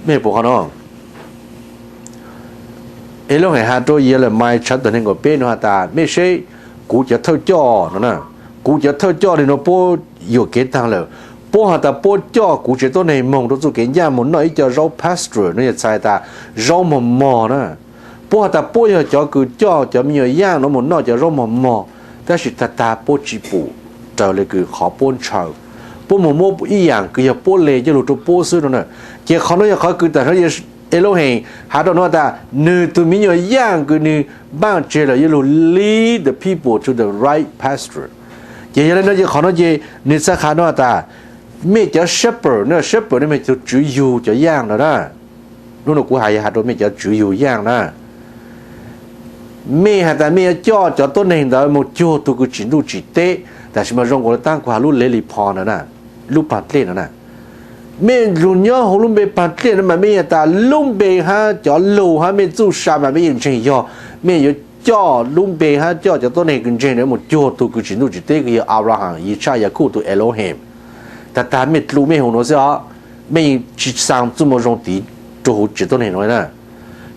Mej puas qhov no? Elohim has rua Yelemis tshav tawm neeg nkaum peb no has tas, mej seb, kuv cov thawj coj no na, kuv cov thawj coj li no puab yuam kev taag lawm. Puab has tas puab coj kuv tsev tuab neeg moog rua txuj kev ncaaj moog noj ib co zaub pasture no yog txhais tas zaub mog mog na. Puab has tas puab yog cov kws coj cov me nyuam yaaj no moog noj cov zaub mog mog, tab sis tag tag puab tsi pum raws le kws qhov puab ntshaw. Puab moog muab ib yaam kws yog puab le coj lug rua puab xwb no na. Ces qhov no yog qhov kws tam sim no Elohim has rua nws tas nwg tug me nyuam yaaj kws nwg npaaj tseg lawm yuav lug lead the people to the right pasture. Ces yog le no ces qhov no ces nwg txhaj qha no tas mej cov shepherd no, shepherd no mej tug tswv yug cov yaaj no na. Nub no kuv has yog has rua mej cov tswv yug yaaj na. Mej has tas mej yuav coj cov tuab neeg ntawd moog cuag tug kws tsim ntuj tsim teb, tam sim mas zoo nkaus le taab kuv has lub lej li pho ntawd na, lub paag dlej no na. Mej lug nyob huv lub npe paag dlej no mas mej has tas lub npe hab cov lug hab mej txuj sa mas mej yeej ntseeg yog. Mej yuav coj lub npe hab coj cov tuab neeg kws ntseeg ntawd moog cuag tug kws tsim ntuj tsim teb kws yog Abraham, Yishai, Yaakub tug Elohim. Tag tag mej dlu mej huv nuav xwb os, mej yeej tsi xaa txuj moo zoo tiv rua huv tsev tuab neeg nuav na.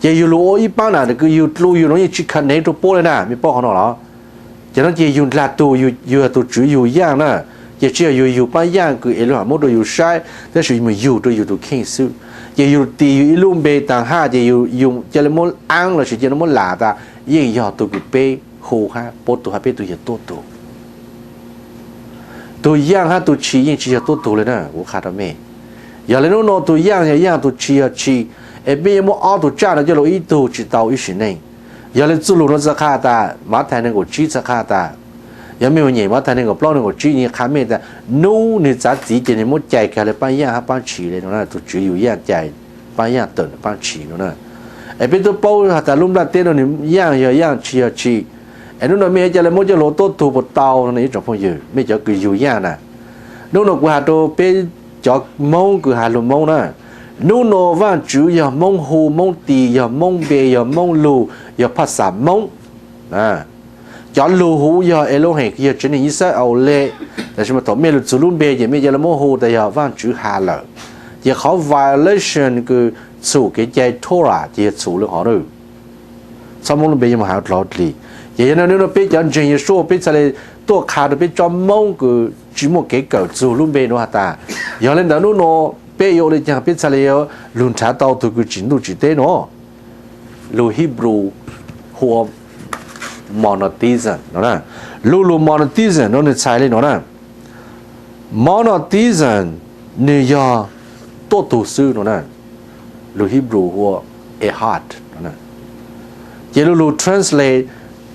Ces yug lug ua ib paab nam kws yug dlu yug nuav yeej tsi khav nev rua puab le na, mej paub qhov no los? Ces no ces yug ndlag tug, yug yog tug tswv yug yaaj na. Ces tsi yog yug yug paab yaaj kws Elohim muab rua yug saib, tab sis moog yug rua yug tug kheej xwb. Ces yug tis yug ib lub npe taag hab ces yug ca le muab aab lossis ca le muab lam tas yeej yog tug kws peb hu hab paub tug hab peb tug yog tuab tug. Tug yaaj hab tug tshis yeej tsi yog tuab tug le na, kuv qha rua mej. Yog le nub no tug yaaj yog yaaj, tug tshis yog tshis, es mej yuav muab ob tug tsaj no coj lug ib tug tsi tau ib sim neej. Yog le txuj lug no txhad qha tas, Mathais neeg nkaum tsib txhad qha tas, yog mej ua nyem Mathais neeg nkaum plaub neeg nkaum tsib nws qha mej tas nub nwg txav txiv ces nwg muab cais kag le paab yaaj hab paab tshis le no na, tug tswv yug yaaj cais paab yaaj tawm paab tshis no na. Es peb tub paub has tas lub nplaj teb no nwg yaaj yog yaaj, tshis yog tshis. Es nub no mej ca le muab coj lug tuab tug puas tau no ne ib tsoom phooj ywg, mej cov kws yug yaaj na. Nub no kuv has rua peb cov Moob kws has lug Moob na. Nub no Vaajtswv yog Moob hu, Moob tis, yog Moob npe, yog Moob lug, yog phaj xas Moob. Cov lug huv yog Elohim kws yog tsev neeg Yixalayees le. Tab sis mas thaum mej lug txug lub npe ces mej ca le muab hu tas yog Vaajtswv has lawm. Ces qhov violation kws txhum kev cai Torah ces yog txhum le qhov na. Txhob muab lub npe yuav moog has dlov dlig. Ces yog le nub no peb cov ntseeg Yeshua peb txhad le tuaj qha rua peb tsob Moob kws tsi muaj kev kawm txug lub npe nuav has tas, yog le ntawd nub no peb yuav ua le caag peb txhad le yuav lug nrhav tau tug kws tsim ntuj tsim teb no? Lug Hebrew hu ua monotheism no na. Lub lug monotheism no nwg txhais le no na. Monotheism nwg yog tuab tug xwb no na. Lug Hebrew hu ua echad no. Ces lub lug translate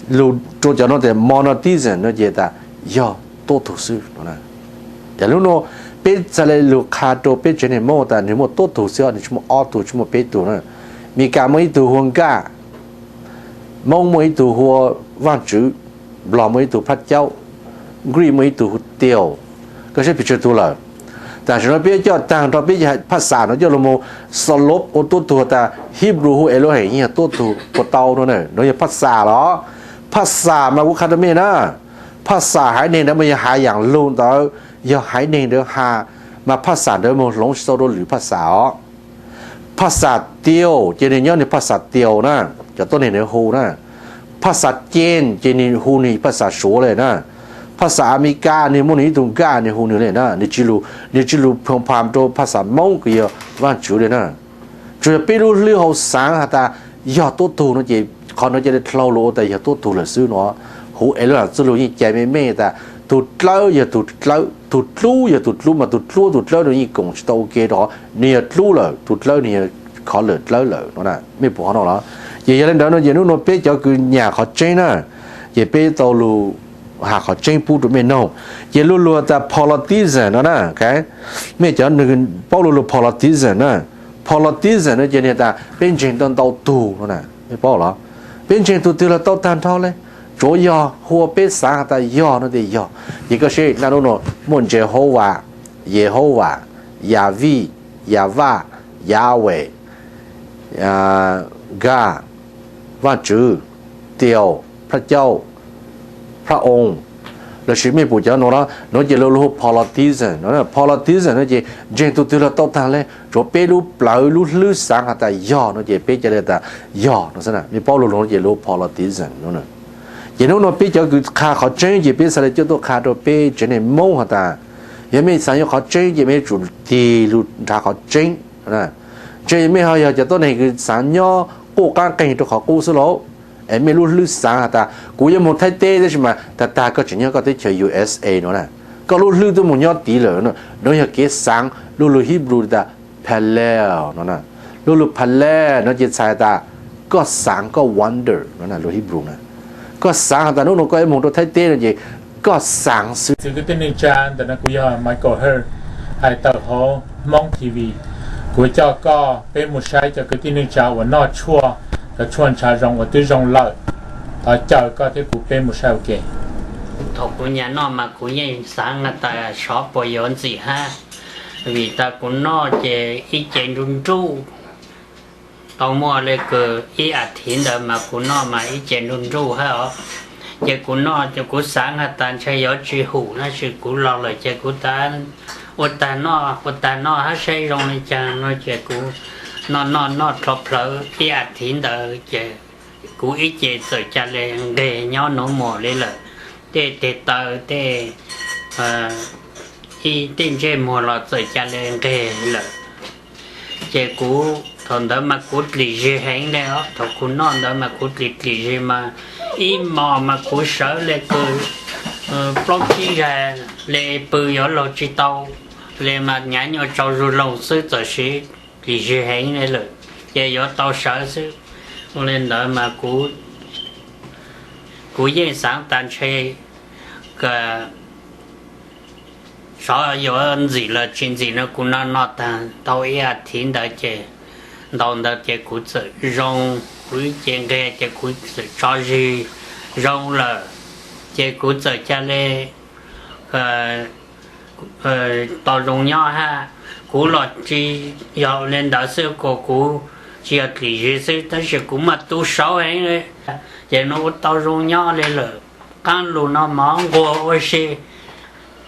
lug rua cov no tas monotheism no ces tas yog tuab tug xwb no. Ces lub no peb txhad le lug qha rua peb tsev neeg Moob tas nwg muaj tuab tug xwb, nwg tsi muaj ob tug tsi muaj peb tug na. Meskas muaj ib tug hu ua Nkaj, Moob muaj ib tug hu ua Vaajtswv, Nplog muaj ib tug Phaj Caub, Greek muaj ib tug hu Tiaus, koj saib pes tsawg tug lawm. Tam sim no peb coj taag nrho peb phaj xas no coj lug moog solop ua tuab tug tas Hebrew hu Elohim yeej yog tuab tug puas tau no na, nuav yog phaj xas los? Phaj xas mas kuv qha rua mej na, phaj xas haiv neeg ntawd mas yog has yaam lug ntawd, yog haiv neeg ntawd has, mas phaj xas ntawd moog hloov tsi tau rua lwm phaj xas os. Phaj xas Tiaus ces nwg nyob nwg phaj xas Tiaus na, cov tuab neeg ntawd hu na. Phaj xas Ceeb ces nwg hu nwg phaj xas Suav le na. Phaj xas Amelikas nwg muaj nwg ib tug Nkaj nwg hu nwg le na, nwg tsi lug phoom pham rua phaj xas Moob kws yog Vaajtswv le na. Tsuas yog peb lub hlwb hauv xaav has tas yog tuab tug no ces qhov no ca le dlhau lug ua tas yog tuab tug lawm xwb no. Huv Elohim txuj lug yeej cai me me tas tug dlawb yog tug dlub yog tug dlub, mas tug dlub tug dlawb no yeej koom tsi tau ua ke rua, nwg yog dlub lawm, tug dlawb nwg yog khov lawm dlawb lawm no. Mej pum qhov no los? Ces yog le ntawd no ces nub no peb cov kws nyam qhov tseeb na, ces peb tau lug has qhov tseeb pub rua mej noog. Ces lub lug tas polytheism no na, mej cov paub lub lug polytheism na. Polytheism no ces nwg tas peb ntseeg tau ntau tug no na, mej paub los? Peb ntseeg tug twg los tau taag nrho le, tsuav yog hu ua peb xaav has tas yog no ces yog. Ces koj saib naj nub no muaj Jehovah, Yehovah, Yahvih, Yavaj, Yahweh, Nkaj, Vaajtswv, Tiaus, Phaj Caub, Phaj Oos, Los sis mej pum cov no, no ces luag hu politism no. Politism no ces ntseeg tus twg los tau tag le, tsuav peb lub plawv lub hlwb xaav has tas yog no ces peb ca le tas yog no xwb. Mej paub lug lug no ces luag hu politism no. Ces nub no peb cov kws qha qhov tseeb ces peb xaav le coj tuaj qha rua peb tsev neeg Moob has tas, yog mej xaav yuav qhov tseeb ces mej yuav tsum tig lug nrhav qhov tseeb. Ntshe mej ho yog cov tuab neeg kws xaav nyob quj qaab qeeg rua qhov qub xwb lauj. Es mej lub hlwb xaav has tas kuv yuav moog Thaib teb tab sis mas tag tag koj tseem nyob koj teb chaws U S A no na, koj lub hlwb twb moog nyob tid lawm no. Nuav yog kev xaav, lug lug Hebrew tas paleo no na. Lug lug paleo no ces txhais tas koj xaav, koj wonder no na, lug Hebrew na. Koj xaav has tas nub no koj yuav moog rua Thaib teb no ces koj xaav xwb. Txiv kwv tij neej tsa, ntawm no kuv yog Michael Herr, hais tawm hauv Hmoob T V. Kuv coj koj peb mus saib cov kwv tij neej tsa uas noj tshuaj, cov tshuaj ntshav zoo uas twb zoo lawm. Thov caw koj thiab kuv peb mus saib ua ke. Thaum kuv nyam noj mas kuv yeej xaav has tas xyov puas yuav ntxim hab, vim tas kuv noj ces ib ce nruj nruj. Tau muaj le kws ib as thiv ntawd mas kuv noj mas ib ce nruj nruj hab os. Ces kuv noj ces kuv xaav has tas ntshe yuav tsi hum, tab sis kuv los lawm ces kuv ua tag noj, ua tag noj hab saib zoo le caag no ces kuv noj noj noj rho plhawv ib as thiv ntawd ces kuv ib ce txawm ca le nqeg nyob nuav muag le lawm. Tej teg taw tej, ib tej ntsej muag los txawm ca le nqeg lawm. Ces kuv thaum ntawd mas kuv dlim zig heev le os, thaum kuv noj ntawd mas kuv dlim dlim zig mas ib mos mas kuv sawv le kws plaub tsib zag le pw yuav laug tsi tau le mas nyav nyuaj tsaug zug laug xwb, txawm siv dlim zig heev le lawm ces yuav tau sawv xwb. Ua le ntawd mas kuv yeej xaav tas ntshe xyov yuav ntxim los tsi ntxim no, kuv noj noj tag tau ib as thiv ntawd ces, ntau ntawd ces kuv txawm zoo, kuv ib ce nqeg ces kuv txawm tso zig zoo lawm, ces kuv txawm ca le tau zoo nyob hab. Kuv los tsi yog le ntawd xwb, kuas kuv tsi yog dlim zig xwb tab sis kuv mas tu saud heev le, ces nuav ua tau zoo nyob le lawm. Qaab lug no mov nquag ua si,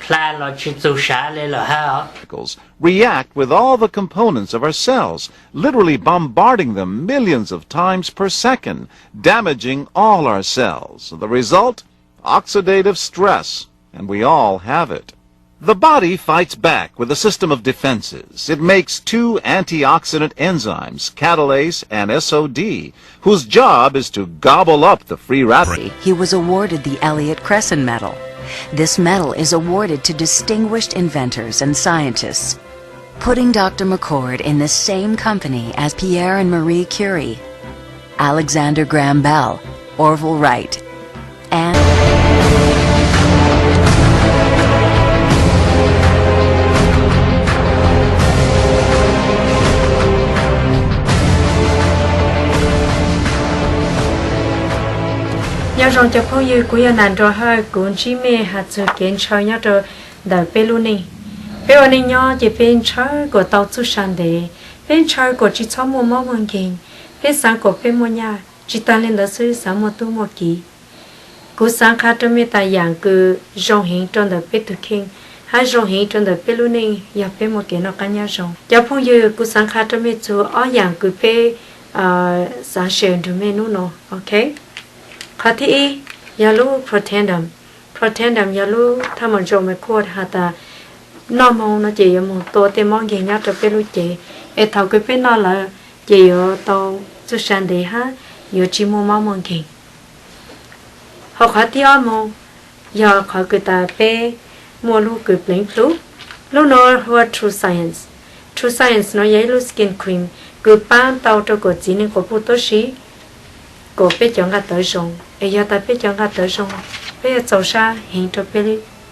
plha los tsi txug sav le lawm hab os. React with all the components of our cells, literally bombarding them millions of times per second, damaging all our cells. The result? Oxidative stress, and we all have it. The body fights back with a system of defenses. It makes two antioxidant enzymes, catalase and S O D, whose job is to gobble up the free radical. He was awarded the Elliott Cresson Medal. This medal is awarded to distinguished inventors and scientists, putting Doctor McCord in the same company as Pierre and Marie Curie, Alexander Graham Bell, Orville Wright, and Nyob zoo cov phooj ywg, kuv yog Nam Nrua Hawj, kuv ntsib mej has txug kev ntshaw nyob rau ntawm peb lub neej. Peb ua neej nyob ces peb ntshaw kom tau txuj sa ntev, peb ntshaw kom tsi txhob muaj mob muaj nkeeg, peb xaav kom peb muaj nyaj, tsi taag le ntawd xwb xaav muaj tub muaj kiv. Kuv xaav qha rau mej tas yaam kws zoo heev rau ntawm peb tug kheej hab zoo heev rau ntawm peb lub neej yog peb muaj kev noj qab nyob zoo. Cov phooj ywg, kuv xaav qha rau mej txug ob yaam kws peb xaav share nrug mej nub no, ok? Qhov thib ib yog lub Protandim. Protandim yog lub thaj maum zoo me kuaj has tas noj moog no ces yuav moog tua tej mob nkeeg nyob rau peb lub cev, es thaum kws peb noj lawm ces yuav tau txuj sa ntev hab yuav tsi muaj mob muaj nkeeg. Ho qhov thib ob moog yog qhov kws tas peb muaj lub kws pleev plhu. Lub no hu ua True Science. True Science no yog ib lub skin cream kws paab tau rau kom txiv neej quas puj tuab si, kom peb cov nqaj tawv zoo. Es yog tas peb cov nqaj tawv zoo, peb yuav txaus sab heev rau peb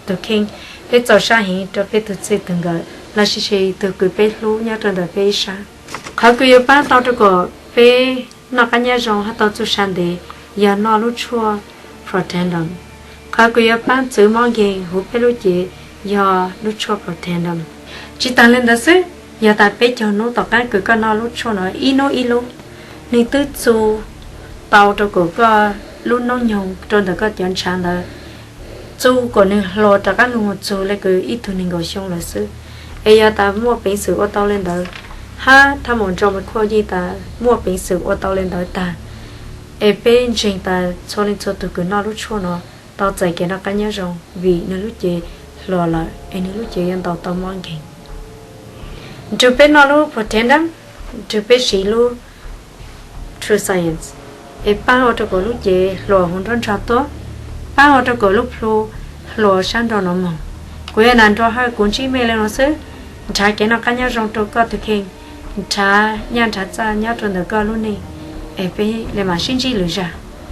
tug kheej, peb txaus sab heev rau peb tug txij tug nkawm lossis tug kws peb hlub nyob rau ntawm peb ib sab. Qhov kws yuav paab tau rau kom peb noj qab nyob zoo hab tau txuj sa ntev yog noj lub tshuaj Protandim. Qhov kws yuav paab txwv mob nkeeg huv peb lub cev yog lub tshuaj Protandim. Tsi taag le ntawd xwb, yog tas peb caug nub tom qaab kws koj noj lub tshuaj no ib nub ib lub, nwg twb txu tau rau kom koj lub noob nyoog rau ntawm koj cov ntshav ntawd txuj kom nws hlo rov qab lug moog txug le kws ib tug neeg nkaum xyoo lawm xwb. Es yog tas muaj peev xwm ua tau le ntawd, hab thaj maum nroo me khuaj yeej tas muaj peev xwm ua tau le ntawd tag, es peb ntseeg tas txhua leej txhua tug kws noj lub tshuaj no tau txais kev noj qab nyob zoo vim nwg lub cev hlo lawm es nwg lub cev yuav ntaus tau mob nkeeg. Nrug peb noj lub Protandim, nrug peb siv lub True Science, es paab ua rua kuas lub cev hluas huv nruab nrog tuab, paab ua rua kuas lub plhu hluas sab nraud no moog. Kuv yog Nas Nruas Hawj, kuv ntsib mej le nuav xwb. Nrhav kev noj qab nyob zoo rua koj tug kheej, nrhav nyaj nrhav txaj nyob rua ntawm koj lub neej, es peb le maam sib ntsib lwm zag.